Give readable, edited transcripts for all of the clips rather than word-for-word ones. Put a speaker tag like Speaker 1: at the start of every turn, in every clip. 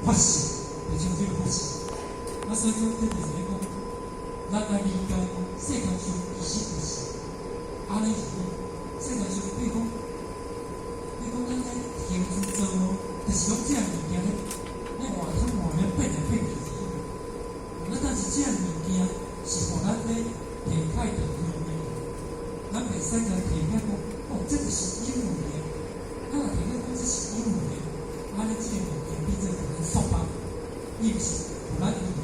Speaker 1: 法性，就像這個法性。啊，所以講這就是咧講，咱愛理解講世間上其實就是按呢是講，世間上比如講，比如講咱咧行出做路，就是講這項物件咧，咧換通換咧變來變去。啊，但是這項物件是予咱咧提開著用的，咱袂使共提開講，哦，這就是因為的，咱若提開講這是因為的，按呢這個物件變做共咱束縛，伊毋是予咱利用，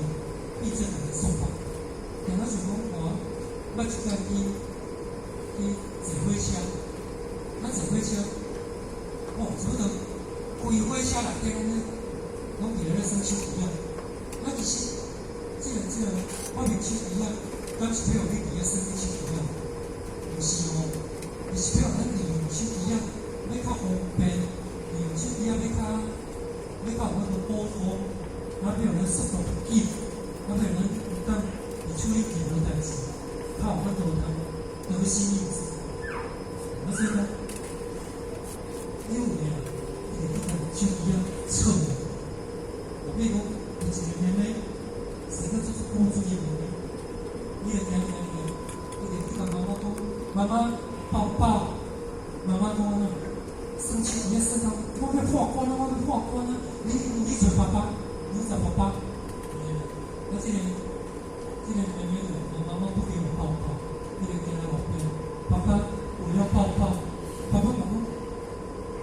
Speaker 1: 變做共咱束縛。像咱想講，我捌一擺去坐火車，咱坐火車，哦，差不多規火車內底攏咧，攏佇咧耍手機仔。啊，其實這個發明手機仔，敢是欲予你佇咧耍手機仔？毋是哦，伊是欲予咱利用手機仔，欲較方便，利用手機仔欲較有法度保護，啊，欲予咱速度緊，啊，欲予咱有當佇處理任何代誌，較有法度通得心應手。啊，所以講，有的啊，伊會去共手機仔錯。比如講，有一個妹妹，生個做古錐的妹妹，伊就行行行，伊就去共媽媽講：媽媽抱抱。媽媽講按怎？耍手機仔耍到我欲破關啊！我欲破關啊！你找爸爸，你找爸爸。啊，這個妹妹就講：媽媽不給我抱抱，伊就行來後壁，爸爸，我要抱抱。爸爸講：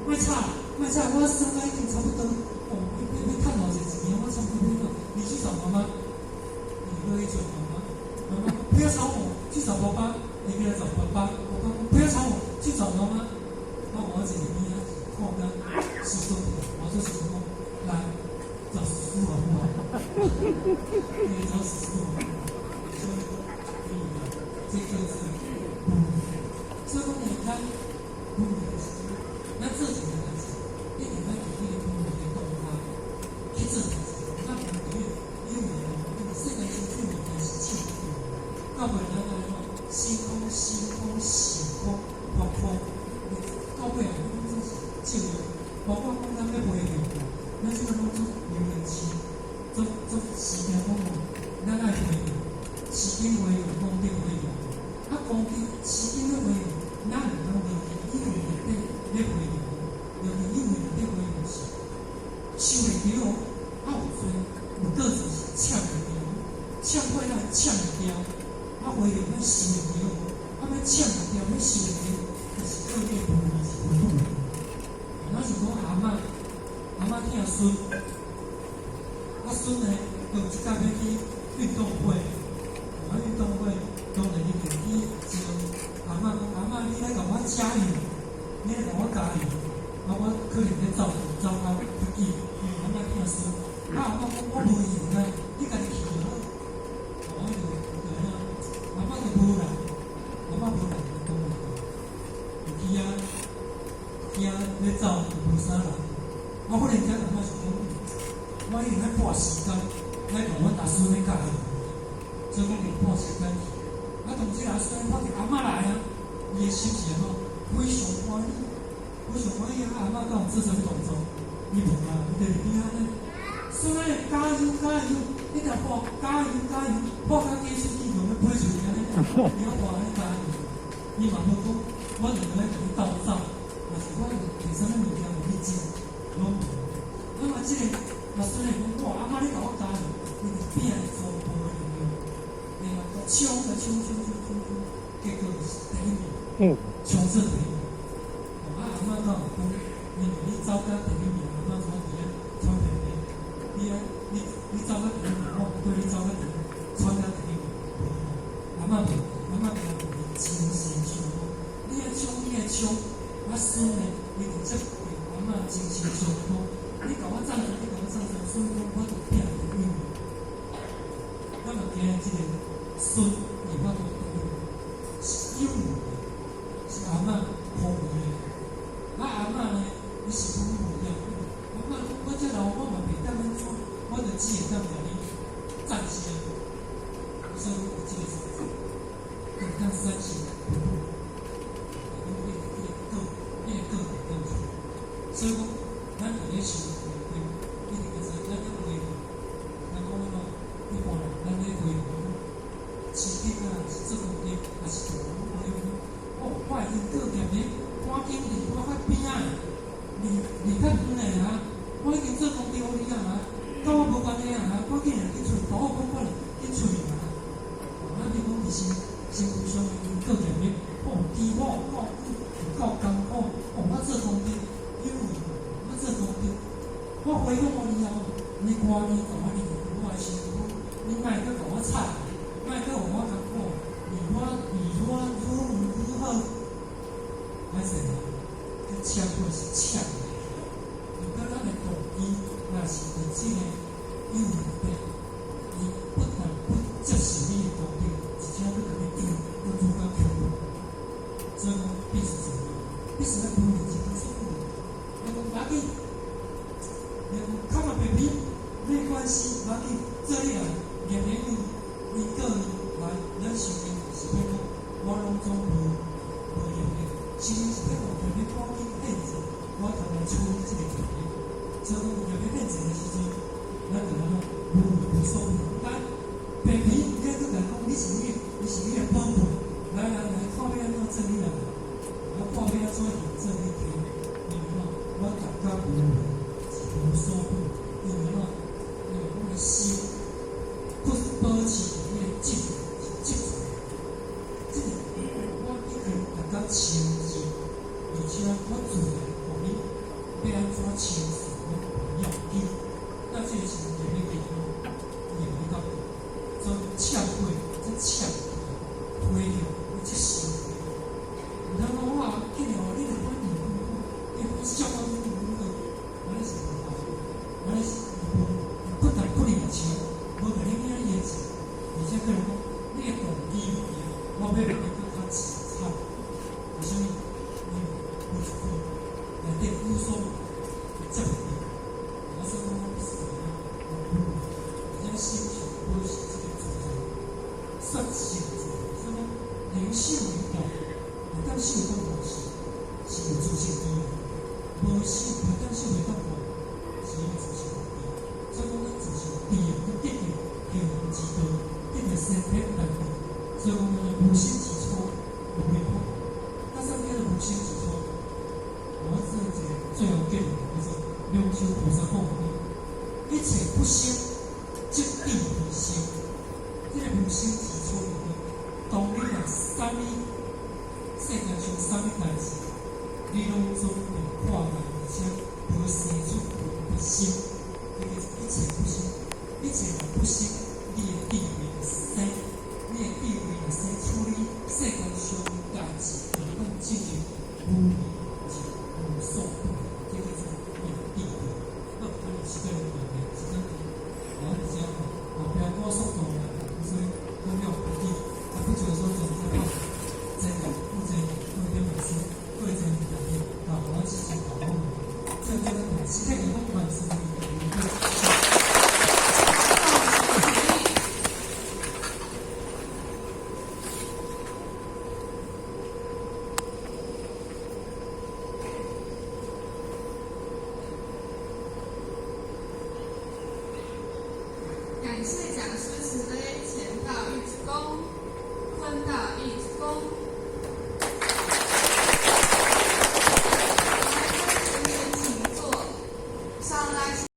Speaker 1: 莫吵，莫吵，我耍到已經差不多，哦，欲趁偌濟錢，我差不多欲到。你去找媽媽，你過去找媽媽。媽媽不要吵我，去找爸爸。你過來找爸爸。爸爸不要吵我，去找媽媽。啊，我一個邊仔看甲心足痛，我就是講，來找叔叔好不好？你找叔叔好不好？所以講，這叫做無明。所以講呢，咱無明的時陣，咱做一個代誌，一定愛佇彼個無明的當下去做代誌。咱毋佇個有為的，因為世間上做物件是試袂著。到尾咱愛怎？心空、心空、性空、法空。到尾啊，攏總是正用。包括講咱欲回向，咱這個攏總留言時，總總時常講哦，咱愛回向，持經回向，功德回向。啊，功德持經欲回向，咱毋通留佇有為內底咧回向，留佇有為內底回向是收袂著，啊有濟有閣濟是搶袂著，搶過來搶會著，啊回向咱收袂著，啊欲搶會著，欲收袂著，就是叫做無明是無拄。咱是講阿嬤，阿嬤疼孫，啊孫呢，有一擺欲去運動會，啊運動會當然伊就去招阿嬤講，阿嬤你來共我加油，你來共我加油，啊我可能咧走走較較緊，因為阿嬤疼孫，啊阿嬤講我無閒啊，你家己去就好，啊就按怎，阿嬤就無來，阿嬤無來就當然就去遐。去遐咧走就無啥人，我忽然間感覺是講，我一定愛撥時間來共阮阿孫咧加油，所以講就撥時間去。啊，當這個阿孫看著阿嬤來啊，伊的心是按怎？非常歡喜，非常歡喜啊！阿嬤敢有做啥物動作？伊無啊，伊就佇邊仔咧，孫仔加油加油！你若喊加油加油，喊甲加出去就欲飛出去按呢，伊攏喊咧加油，伊嘛無講，我就來共你鬥走。若是我摕啥物物件予你食，攏無。啊嘛，這個阿孫會講，哇！阿嬤你共我加油，伊就拼全部的力量，然後衝啊衝衝衝衝衝，結果是第一名，衝出第一名。啊，阿嬤敢有講，因為你走甲第一名，阿嬤怎佇遐喘屁屁？你啊，你走甲第一名，我對你走甲第一名，喘甲第一名，無。阿嬤無，阿嬤共伊精神上講，你愛衝，你愛衝。啊孫呢，伊就接受阿嬤精神上講，你共我贊助，你共我贊助，孫講我就拼第一名。我嘛驚這個孫會法度第一名，是有的，是阿嬤予伊的。啊阿嬤呢，伊是講無了，阿嬤講我這老我嘛袂當按怎，我就只會當共你贊聲。所以有這個所在，會當三心不動。彼個過程當中，所以講，咱佇咧修行內底，一定愛知，咱欲較遠的啊，我已經做功德予你啊，佮我無關係啊，趕緊來緊出，把我趕快緊出去啊！啊，比如講佇身身軀上面夠業力，哦，飢餓夠苦夠艱苦，哦，我做功德，因為我做功德，我回向予你後，你看你共我入我的身軀，你莫閣共我吵，莫閣予我艱苦，離我離我愈遠愈好。歹勢啊，這攕過是攕的。如果咱的動機若是佇這個誘惑內底，伊不但不接受你的功德，而且閣共你頂，閣愈較強。所以講必須怎樣？必須愛分辨清楚。你講無要緊，你講較嘛白皮，沒關係，無要緊，做你來業緣有因果來，咱修行是欲講，我攏總無業力，修行是欲講業力趕緊現前，我通來處理這個業力。所以講業力現前的時陣，咱就按怎無為無所有。來，白皮，你閣共講，你是你的，你是你的寶貝，來來來，看欲按怎做你來，我看欲按怎行做你聽，因為怎？我感覺無為是無所有，因為怎？因為阮的心不保持彼個淨是淨的，這個我已經達到清淨，而且我自然予你欲按怎清掃，攏無要緊。那這個時陣就欲變怎？伊會感覺，所以攕過，這攕推向你這心。毋通講我見了你著管伊，你管小可愈愈好，按呢是無效，按呢是無不但不領情，無共你遐爾錢，而且閣來講你的動機毋對，我欲予你閣較凄慘。為啥物？因為有一句內底有所會接袂著，啊，所以講我必須怎樣？無而且心性保持這個自在，率性自在，所以講靈修運動，會當修當看是有自性佇的，無修袂當修袂當看，是因為自性無佇。所以講咱自性佇的，去得到平衡之道，得到先天大道。所以講咱無心之初無為法。那啥物叫做無心之初？我做一個最後結論，叫做龍樹菩薩講的：一切不生，即智慧生。這個無心之初就是講，當你若啥物世間上啥物代誌，你攏總會看來，而且無生出分別心，這個一切不生，一切若不生，你的智慧就生，你的智慧若生處理世間上代誌，就會當進入無為是無所不能，這叫做你的智慧。好，咱時間的關係，時間我佇遮吼，後壁趕速度啦，所以講了不緊，啊，不少所在遮拍，真人有真人，對點老師，對真人內面，啊，我支持好好。這個身體健康，萬事如意。
Speaker 2: 感謝講師慈悲，前道一鞠躬，坤道一鞠躬。來，請坐。上來。